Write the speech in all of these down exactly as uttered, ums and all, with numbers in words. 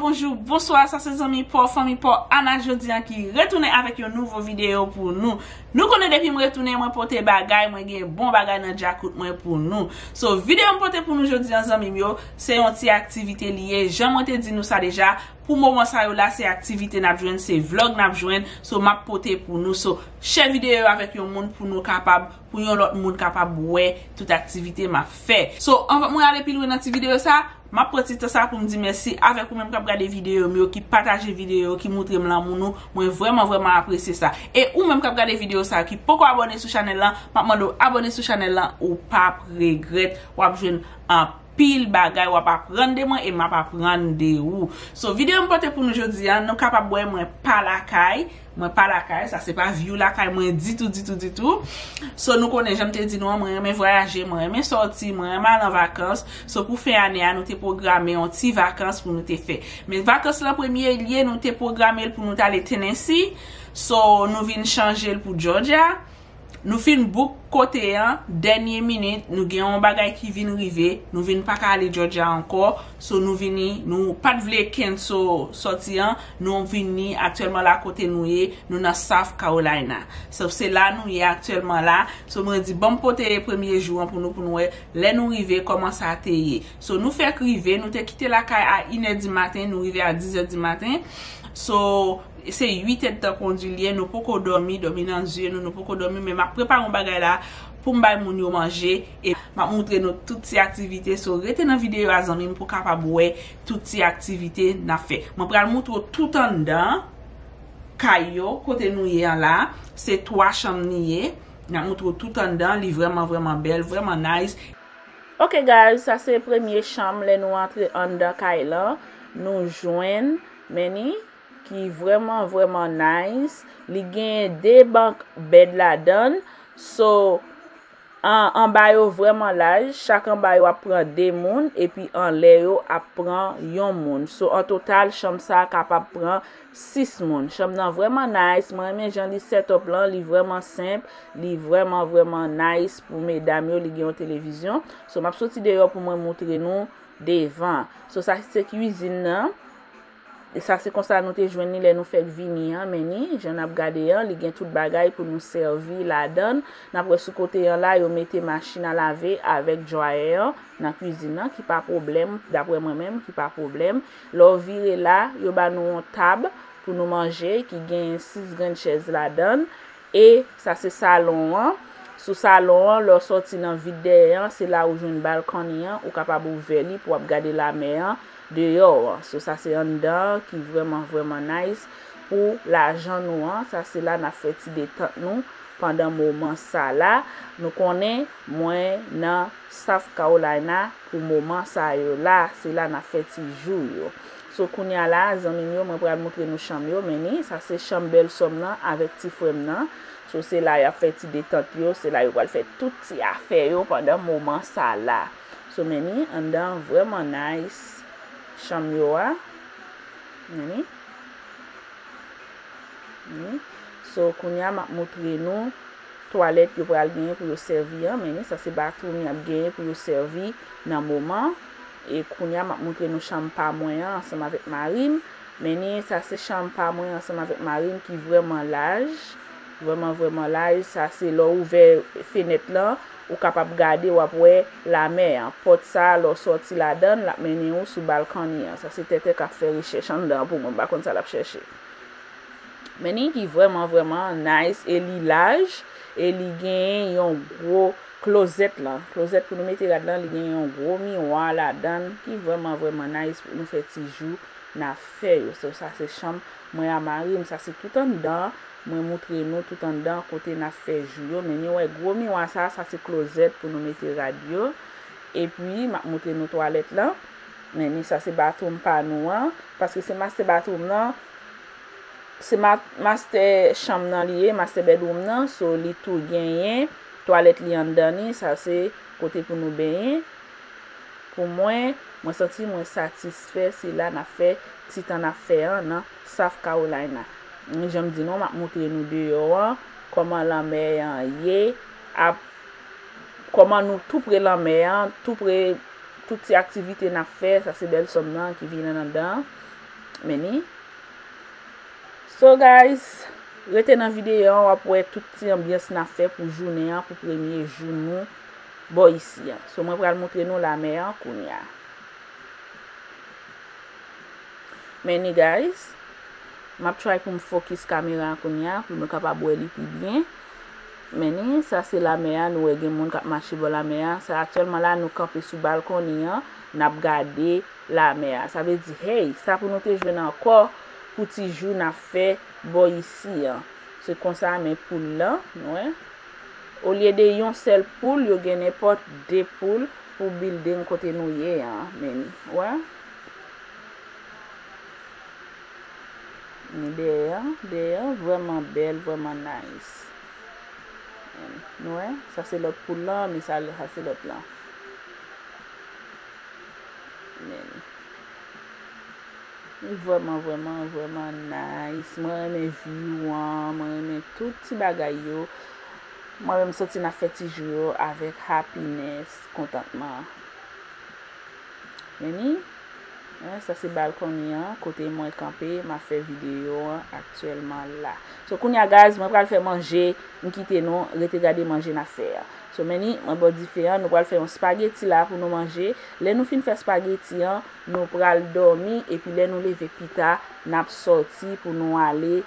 Bonjou, bonswa, sa se zanmi pa w, fanmi pa w, Ana jodi a ki retounen avèk yon nouvo videyo pou nou. Nou konnen depi m retounen, mwen pote bagay, mwen gen bon bagay nan djakout mwen pou nou. So, videyo m pote pou nou jodi a, zanmi m yo, se yon ti aktivite li ye. Jan mwen te di nou sa deja, pou moman sa yo la, se aktivite n ap jwenn, se vlog n ap jwenn. So, m ap pote pou nou. So, share videyo yo avèk yon moun pou nou kapab, pou yon lòt moun kapab wè tout aktivite m ap fè. So, anvan mwen ale pi lwen nan ti videyo sa, m ap pran ti tan sa pou m di mèsi avèk ou menm k ap gade videyo m yo, ki pataje videyo yo, ki montre m lanmou nou. Mwen vrèman, vrèman apresye sa. E ou menm k ap gade videyo sa yo, ki poko abòne sou chanèl lan, m ap mande w abòne sou chanèl lan, ou p ap regrèt, w ap jwenn anpil bagay, w ap aprann de mwen e m ap aprann de ou. So, videyo m pote pou nou jodi a, nou kapab wè mwen pa lakay, Mwen pa lakay, sa se pa view lakay mwen ditou, ditou, ditou. So, nou konnen, jan m te di nou an, mwen renmen vwayaje, mwen renmen sòti, mwen renmen al an vakans. So, pou fen ane a, nou te pwograme yon ti vakans pou nou te fè. Men vakans lan, premye l ye, nou te pwograme l pou nou t ale Tennessee. So, nou vin chanje l pou Georgia. Nou fin book kote an, dènye minit, nou gen yon bagay ki vin rive, nou vin pa ka ale Georgia ankò. So, nou vini, nou pa t vle cancel sòti an, nou vini aktyèlman la kote nou ye, nou nan South Carolina. So, se la nou ye aktyèlman la. So, mwen di, ban m pote premye jou an pou nou, pou nou wè lè nou rive, kòman sa te ye. So, nou fèk rive, nou te kite lakay a inè di maten, nou rive a dizè di maten. So, se uit èdtan kondwi l ye, nou poko dòmi, dòmi nan zye nou, nou poko dòmi, men m ap prepare yon bagay la pou m bay moun yo manje e m ap montre nou tout ti aktivite. So, rete nan videyo a, zanmi m, pou w kapab wè tout ti aktivite n ap fè. Mwen pral montre w tout anndan kay yo, kote nou ye an la. Se twa chanm li ye. N ap montre w tout anndan, li vrèman, vrèman bèl, vrèman nice. Ok, guys, sa se premye chanm. Lè nou antre anndan kay lan, nou jwenn, men ni, ki vrèman, vrèman nice. Li genyen de bunk bed ladan l. So, an, anba yo vrèman laj. Chak anba yo ap pran de moun, epi anlè yo ap pran yon moun. So, an total, chanm sa a kapab pran sis moun. Chanm nan vrèman nice. Mwen renmen jan li set up lan. Li vrèman senp. Li vrèman, vrèman nice pou medam yo. Li gen yon televizyon. So, m ap soti deyò pou mwen montre nou devan. So, sa se kwizin nan. E sa se konsa nou te jwenn li lè nou fèk vini an, men ni, jan n ap gade an, li gen tout bagay pou nou sèvi ladan l. N ap wè sou kote an la, yo mete machin a lave avèk dryer an nan kwizin nan, ki pa pwoblèm, daprè mwen menm, ki pa pwoblèm. Lè w vire la, yo ba nou yon tab pou nou manje, ki gen sis grenn chèz ladan l. E sa se salon an. Sou salon an, lè w sòti nan vit dèyè an, se la ou jwenn balcony an, ou kapab ouvè li pou w ap gade lamè an deyò an. So, sa se anndan an ki vrèman, vrèman nice pou lajan nou an. Sa se la n ap fè ti detant nou pandan moman sa la. Nou konnen mwen nan South Carolina pou moman sa yo la. Se la n ap fè ti jou yo. So, kounye a la, zanmi m yo, mwen pral montre nou chanm yo. Men ni, sa se chanm bèlsè m nan avèk ti frè m nan. So, se la y ap fè ti detant yo, se la yo pral fè tout ti afè yo pandan moman sa la. So, men ni, anndan an vrèman nice, chanm yo a. Men ni. Men ni. So, kounye a, m ap montre nou twalèt yo pral genyen pou yo sèvi an. Men ni, sa se bathroom y ap genyen pou yo sèvi nan moman. E kounye a, m ap montre nou chanm pa mwen an ansanm avèk mari m. Men ni, sa se chanm pa mwen ansanm avèk mari m ki vrèman laj. Vrèman, vrèman laj. Sa se lè w ouvè fenèt lan, ou kapab gade, w ap wè lamè an. Pòt sa a, lè w sòti ladan l, l ap mennen w sou balcony an. Sa se Tètè k ap fè rechèch anndan an pou mwen, m pa konn sa l ap chèche. Men ni ki vrèman, vrèman nice e li laj e li genyen yon gwo klozèt lan. Klozèt pou nou mete rad lan, li genyen yon gwo miwa ladan l ki vrèman, vrèman nice pou nou fè ti jou n ap fè yo. So, sa se chanm mwen a mari m, sa se tout anndan an. Mwen montre nou tout anndan kote n ap fè jou yo. Men ni wè gwo miwa sa, sa se klozèt pou nou mete rad yo. Epi, m ap montre nou twalèt lan. Men ni sa se bathroom pa nou an, paske se master bathroom nan. Se ma-, master chanm nan li ye, master bedroom nan, so li tou genyen twalèt li anndan ni, sa se kote pou nou benyen. Pou mwen, mwen santi mwen satisfè, se la n ap fè ti tan n ap fè an nan South Carolina. Jan m di nou, m ap montre nou deyò an, kòman lanmè an ye, ap, kòman nou tou pre lanmè an, tou pre tout ti aktivite n ap fè, sa se bèlsè m nan ki vin anndan an. Men ni. So guys, rete nan videyo an, w ap wè tout ti anbyans n ap fè pou jounen an, pou premye jou nou bò isi an. So mwen pral montre nou lamè an kounye a. Men ni guys, m ap try pou m fokis kamera an kounye a, pou nou kapab wè li pi byen. Men ni, sa se lamè a, nou wè gen moun k ap mache bò lamè a. Sa aktyèlman la, nou kanpe sou balkoni an, n ap gade lamè a. Sa vle di, hey, sa pou nou te jwenn ankò pou ti jou n ap fè bò isi an. Se konsa, men poul lan, nou wè. Olye de yon sèl poul, yo gen nenpòt de poul pou bilding kote nou ye an, men ni, wè. Men dèyè an, dèyè an vrèman bèl, vrèman nice. Men ni, nou wè, sa se lòt poul lan, men sa, sa se lòt lan. Men ni. Li vrèman, vrèman, vrèman nice. Mwen renmen view an, mwen renmen tout ti bagay yo. Mwen menm santi n ap fè ti jou yo avèk happiness, kontantman. Men ni, hein, sa se balkoni an, kote mwen kanpe, m ap fè videyo an aktyèlman la. So, kounye a, guys, mwen pral fè manje, m kite nou, rete gade manje n ap fè a. So, men ni, mwen bò dife an, nou pral fè yon spageti la pou nou manje. Lè nou fin fè spageti an, nou pral dòmi, epi lè nou leve pita, n ap sòti pou nou ale,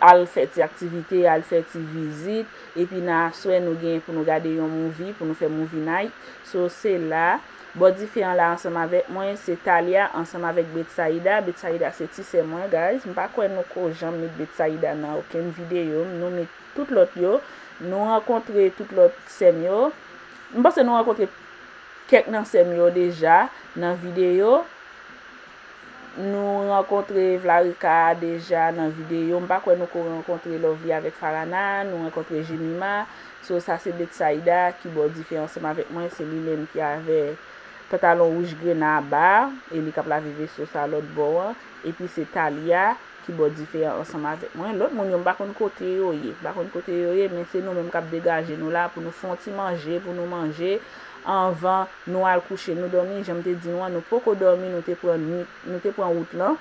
al fè ti aktivite, al fè ti vizit, epi nan aswè nou gen pou nou gade yon movie, pou nou fè movie night. So, se la, bò dife an la ansanm avèk mwen, se Talia ansanm avèk Betsaida. Betsaida se ti sè mwen, guys. M pa kwè nou ko janm met Betsaida nan okenn videyo m. Nou met tout lòt yo. Nou rankontre tout lòt sè m yo. M panse nou rankontre kèk nan sè m yo deja nan videyo. Nou rankontre Vlarika deja nan videyo. M pa kwè nou ko rankontre Lovely avèk Farana. Nou rankontre Jemima. So, sa se Betsaida ki bò dife ansanm avèk mwen. Se li menm ki avèk pantalon wouj grenn a ba. E li k ap lave veso sa lòt bò an. Epi se Talia ki bò dife an ansanm avèk mwen. Lòt moun yo, m pa konn kote yo ye. M pa konn kote yo ye, men se nou menm k ap degaje nou la pou nou fè yon ti manje, pou nou manje anvan nou al kouche. Nou dòmi, jan m te di nou an, nou poko dòmi, nou te pran nwit, nou te pran wout lan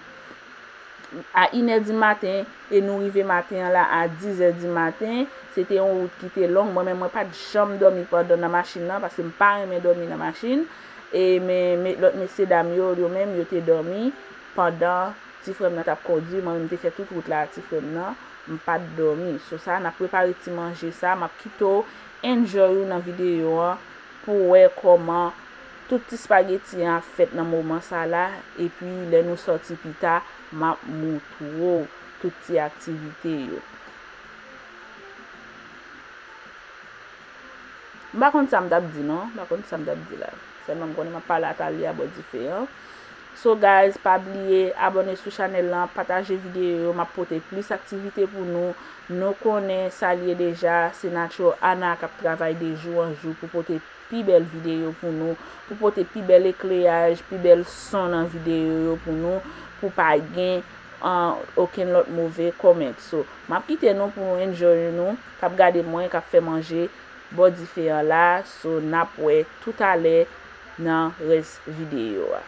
a inè di maten, e nou rive maten an la a dizè di maten. Se te yon wout ki te long. Mwen menm, mwen pa t janm dòmi pandan nan machin nan, paske m pa renmen dòmi nan machin. E men, men lòt mesye dam yo, yo menm, yo te dòmi pandan ti frè m nan t ap kondui, mwen menm m te fè tout wout la a ti frè m nan, m pa t dòmi. So sa, n ap prepare ti manje sa, m ap kite w enjoy ou nan videyo an pou w wè kòman tout ti spageti an ap fèt nan moman sa la, epi lè nou sòti pita, m ap moutre w tout ti aktivite yo. M pa konn sa m t ap di non, m pa konn sa m t ap di la. Sèlman m konnen m ap pale a Talia bò dife an. So guys, pa bliye abòne sou chanèl lan, pataje videyo yo, m ap pote plis aktivite pou nou. Nou konnen sa l ye deja, se Nacho Ana k ap travay de jou an jou pou pote pi bèl videyo pou nou, pou pote pi bèl ekleyaj, pi bèl son nan videyo yo pou nou, pou pa gen, ah, okenn lòt move comment. So, m ap kite nou pou nou enjoy nou, k ap gade mwen, k ap fè manje bò dife an la. So, n ap wè toutalè nan rès videyo a.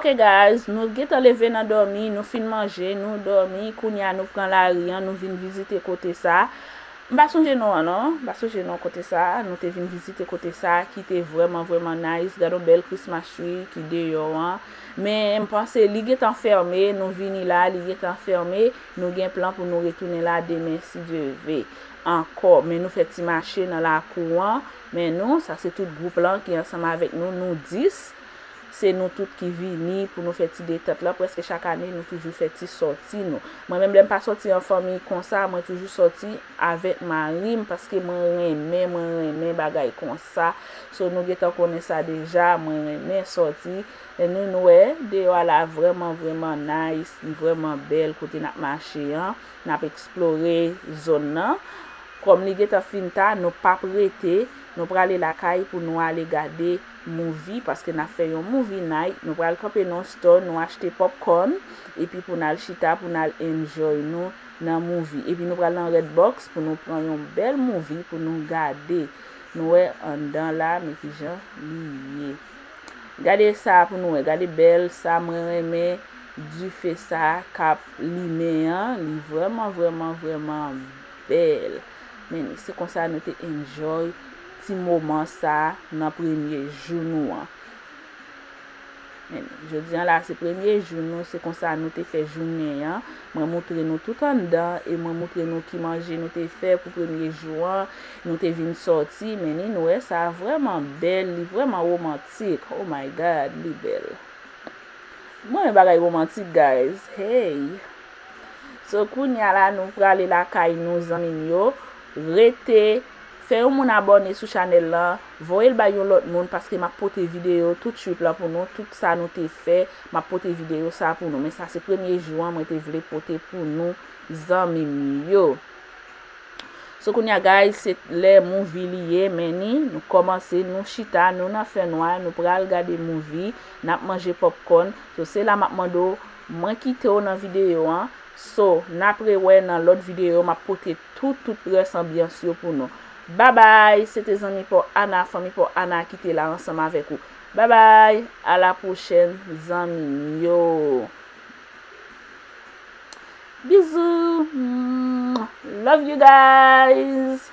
Hey guys, nou gentan leve nan dòmi, nou fin manje, nou dòmi, kounye a nou pran lari an, nou vin vizite kote sa. M pa sonje non an non, m pa sonje non kote sa, nou te vin vizite kote sa ki te vrèman, vrèman nice. Gade yon bèl Christmas tree ki deyò an. Men m panse li gentan fèmen, nou vini la, li gentan fèmen, nou gen plan pou nou retounen la demen si Dye ve. Ankò, men nou fè ti mache nan lakou an, men nou, sa se tout gwoup lan ki ansanm avèk nou, nou dis. Se nou tout ki vini pou nou fè ti detant lan. Prèske chak ane, nou toujou fè ti sòti nou. Mwen menm, lè m pa sòti an fanmi konsa, mwen toujou sòti avèk mari m, paske mwen renmen, mwen renmen bagay konsa. So, nou gentan konnen sa deja, mwen renmen sòti. E nou, nou wè, deyò a la vrèman, vrèman nice, li vrèman bèl kote n ap mache an. N ap eksplore zòn nan. Kòm li gentan fin ta, nou p ap rete, nou prale lakay pou nou ale gade movie, paske n ap fè yon movie night. Nou pral kanpe nan yon store, nou achte popcorn, epi pou n al chita, pou n al enjoy nou nan movie. Epi nou pral nan Redbox pou nou pran yon bèl movie pou nou gade. Nou wè anndan la, men kijan li ye. Gade sa pou nou wè, gade bèl sa, mwen renmen dife sa k ap limen an, li vrèman, vrèman, vrèman bèl. Men se konsa nou te enjoy ti moman sa nan premye jou nou an. Men jodi an la se premye jou nou, se konsa nou te fè jounen an. Mwen moutre nou tout anndan e mwen moutre nou ki manje nou te fè pou premye jou an. Nou te vin sòti, men nou wè sa vrèman bèl, li vrèman womantik. Oh my God, li bèl. Mwen renmen bagay womantik, guys. Hey. So, kounye a la, nou prale lakay nou, zanmi m yo. Rete, fè yon moun abòne sou chanèl lan, voye l bay yon lòt moun, paske m ap pote videyo tout trip lan pou nou, tout sa nou te fè, m ap pote videyo sa pou nou. Men sa se premye jou an, mwen te vle pote pou nou, zanmi m yo. So, kounye a, guys, se lè movie li ye, men ni, nou kòmanse, nou chita, nou nan fènwa, nou pral gade movie, n ap manje popcorn. So, se la m ap mande w, mwen kite w nan videyo an. So, n ap rewè nan lòt videyo, m ap pote tout, tout rès anbyans yo pou nou. Babay, se te zanmi pa w Ana, fanmi pa w Ana ki te la ansanm avèk ou. Babay, a la pwochèn, zanmi m yo. Bizou. Mwah. Love you guys.